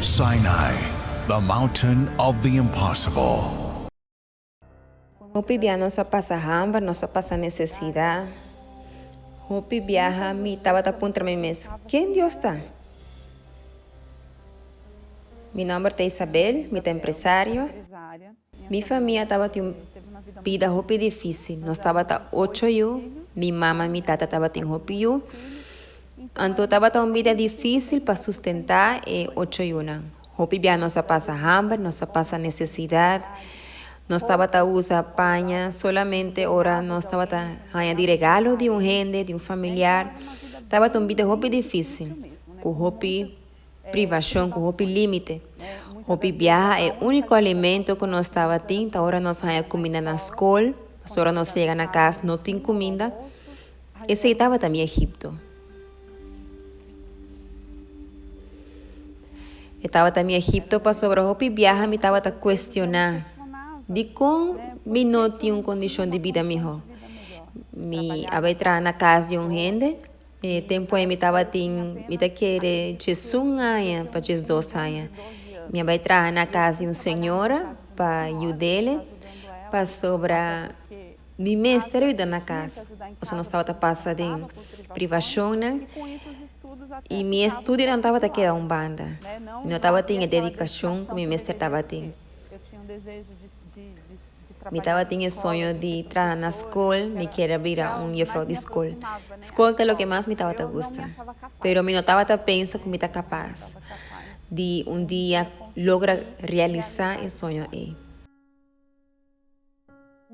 Sinai, the mountain of the impossible. Hopi bia nos a pasa hamber, nos a pasa nesesidat. Hopi biaha mi tabata puntra mi mes, Ken Dios ta? Mi nomber ta Isabel, mi ta empresario. Mi famia tabatin un bida hopi difísil. Nos tabata ocho yu, mi mama i mi tata tabatin hopi yu. Anto tabata un bida difísil pa sustentá e ocho yunan. Hopi bia nos a pasa hamber, nos a pasa nesesidat. Nos tabata usa paña solamente ora nos tabata haña di regalo di un hende, di un familiar. Tabata un bida hopi difísil, ku hopi privashon, ku hopi límite. Hopi biaha e úniko alimento ku nos tabatin ta ora nos haña kuminda na skol, pasobra ora nos yega na kas no tin kuminda. Esei tabata mi Egipto. E tabata mi Egipto pasobra hopi biaha mi tabata kuestioná, Dikon mi no tin un kondishon di bida mihó? Mi a bai traha na kas di un hende. E tempu ei mi tabatin, mi ta kere diesun aña pa diesdos aña. Mi a bai traha na kas di un señora pa yud'é pasobra mi mester yuda na kas. Pasobra nos tabata pasa den privashonnan i mi estudionan tabata keda un banda. Mi no tabatin e dedikashon ku mi mester tabatin. Mi tabatin e soño di traha na skol, mi kier a bira un jefrou di skol. Skol ta loke mas mi tabata gusta, pero mi no tabata pensa ku mi ta kapas di un dia logra realisá e soño ei.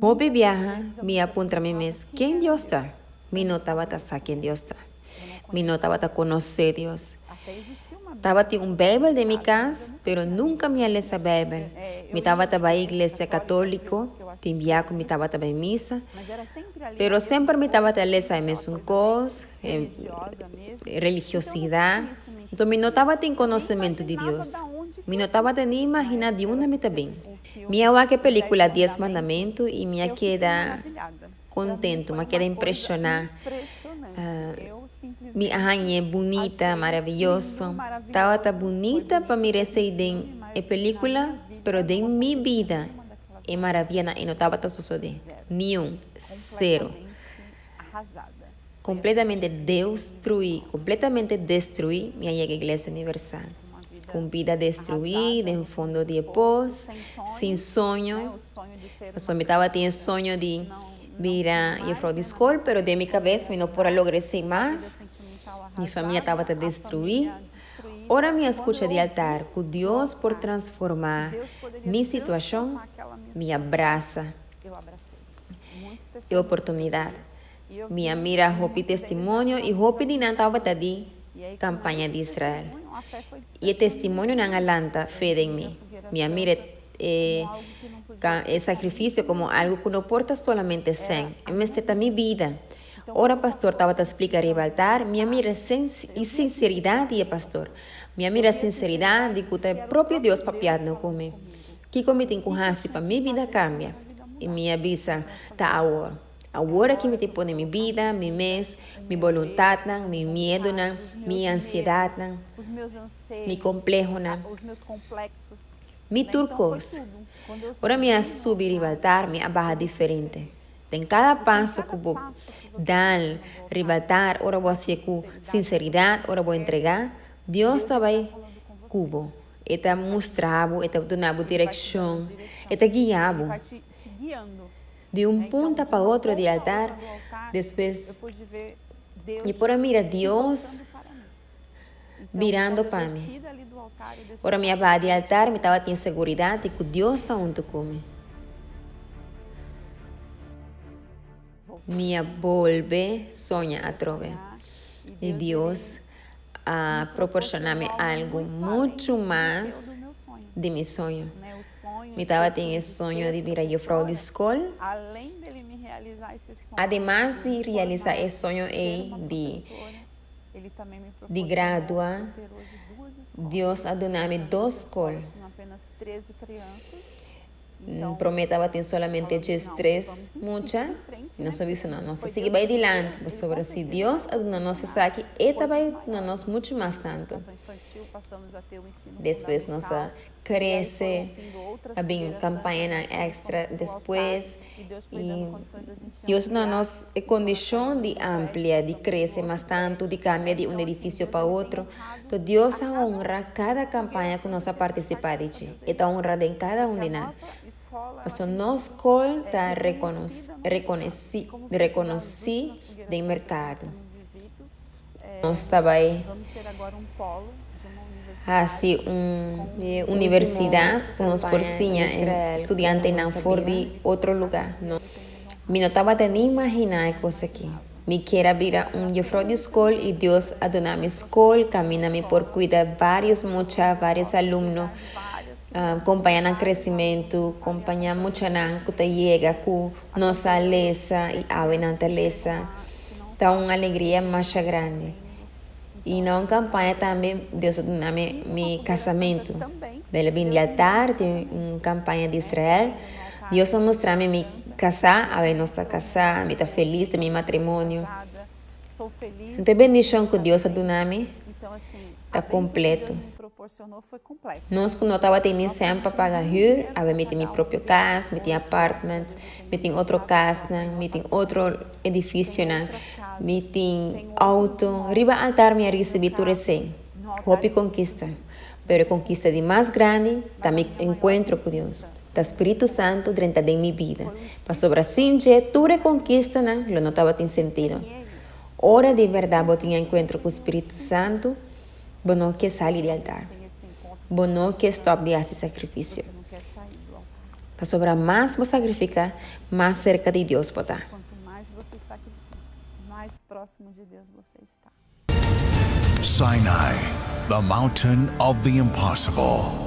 Hopi biaha mi a puntra mi mes, Ken Dios ta? Mi no tabata sa ken Dios ta. Mi no tabata konosé Dios. Tabatin un Beibel den mi kas, pero nunka mi a lesa Beibel. Mi tabata bai iglesia katóliko, tin bia ku mi tabata bai misa, pero semper mi tabata lesa e mesun kos, e religiosidat. Nto mi no tabatin konosementu di Dios. Mi no tabata ni imaginá di unda mi ta bin. Mi a wak e pelíkula Dies Mandamentu i mi a keda. Kontentu, m'a keda impreshoná. Mi a hañ'é bunita, maravioso. Tabata bunita pa mira esei den e pelíkula, pero den mi bida e maravianan ei no tabata sosodé. Niun. Sero. Kompletamente destruí, kompletamente destruí, mi a yega Iglesia Universal. Ku un bida destruí, den fondo di e pos, sin soño. Pasobra mi tabatin e soño di bira jefrou di skol, pero den mi kabes mi no por a logra esei mas. Mi famia tabata destruí. Ora mi a skucha di altar ku Dios por transformá mi situashon, mi a brasa e oportunidat. Mi a mira hopi testimonio i hopi di nan tabata di kampaña di Israel. I e testimonionan a lanta fe den mi. Mi a mira e e sakrifisio komo algu ku no por ta solamente sèn, e mester ta mi bida. Ora pastor tabata splika riba altar, mi a mira e sinseridat di e pastor. Mi a mira sinseridat di ku ta e propio Dios papiando ku mi. Kiko mi tin ku hasi pa mi bida kambia? I mi a bisa, Ta awor. Awor aki mi tin pone mi bida, mi mes, mi boluntatnan, mi miedunan, mi ansiedatnan, mi komplehonan, mi tur kos. Ora mi a subi riba altar, mi a baha diferente. Den kada paso ku bo dal riba altar, ora bo hasié ku sinseridat, ora bo entregá, Dios ta bai ku bo. E ta mustra bo, e ta duna bo direkshon, e ta guia bo di un punta pa otro di altar. Despues mi por a mira Dios birando pa mi. Ora mi a baha di altar mi tabatin seguridat di ku Dios ta huntu ku mi. Mi a bolbe soña atrobe di Dios a proporciona mi algo mucho mas di mi soño. Mi tabatin e soño di bira juffrouw di scol. Ademas di realisa e soño ey di di gradua, Dios a duna mi dos scol. Promé tabatin solamente 13 mucha. Nos a bisa, "No, nos ta sigui bai dilanti. Pasobra si Dios a duna nos esaki, E ta bai duna nos muchu mas tantu." Despues nos a krese, a bin kampañanan èkstra despues i Dios a duna nos e kondishon di amplia, di krese mas tantu, di kambia di un edifisio pa otro. Anto Dios a honra kada kampaña ku nos a partisipá di dje. E ta honra den kada un di nan. Pasobra nos skol ta rekonosí den merkado. Nos ta bai hasi un universidat ku nos por siña e studiantenan for di otro lugá. Mi no tabata ni imaginá e kos akí. Mi kier a bira un jufrou di skol i Dios a duna mi skol kaminda mi por kuida vários mucha, vários alumno, kompañá nan kresimentu, kompañá muchanan ku ta yega ku no sa lesa i awe nan ta lesa. Ta un alegria masha grandi. I na un kampaña tambe Dios a duna mi mi kasamentu. El a bini di altar den un kampaña di Israel. Dios a mustra mi mi kasá, awe nos ta kasá, mi ta felis den mi matrimonio. Anto e bendishon ku Dios a duna mi ta kompleto. Nos ku no tabatin ni sèn pa paga hür, awe mi tin mi propio kas, mi tin apartment, mi tin otro kasnan, mi tin otro edifisionan, mi tin outo. Riba altar mi a risibí tur esei. Hopi konkista. Pero e konkista di mas grandi ta mi enkuentro ku Dios. Ta Spiritu Santu drenta den mi bida. Pasobra sin dje tur e konkistanan lo no tabatin sentido. Ora di bèrdat bo tin enkuentro ku Spiritu Santu, Bo no ke sali di altar. Bo no ke stòp di hasi sakrifisio. Pasobra mas bo sakrifiká, mas serka di Dios bo ta. Sinai, the mountain of the impossible.